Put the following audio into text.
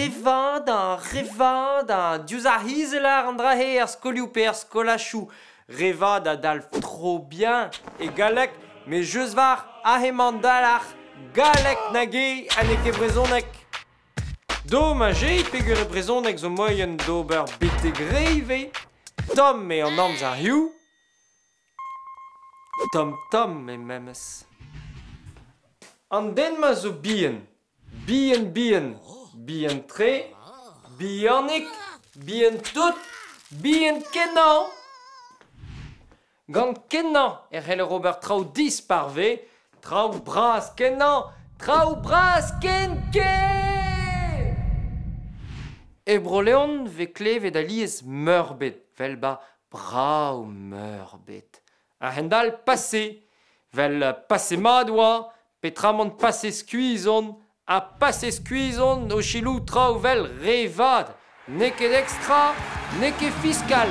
Re vat ha re vat ha diouzh ar c'hiz e lâr an dra-se er skolioù pe er skolajoù. Re vat a dalv trop bien e galleg met just war aze emañ an dalc'h galleg nag eo ha n'eo ket brezhoneg. Domaj eo peogwir e brezhoneg zo moaien d'ober betek re ivez. Tomm eo an amzer hiziv. Tomm-tomm eo memes. An den-mañ zo bihan. Bihan-bihan, bihan-tre, bihanik, bihan-tout, bihan-kenañ. Gant kenañ e c'heller ober traoù dispar 'vez, traoù bras-kenañ, traoù bras ken-ken! E Bro-Leon 'vez klevet alies meurbet 'vel 'ba brav-meurbet. A-hend-all pase, 'vel pase mat 'oa, Petramant pase skuizh on ha pase skuizh on o selaou traoù 'vel re vat. N'eo ket ekstra, n'eo ket fiskal.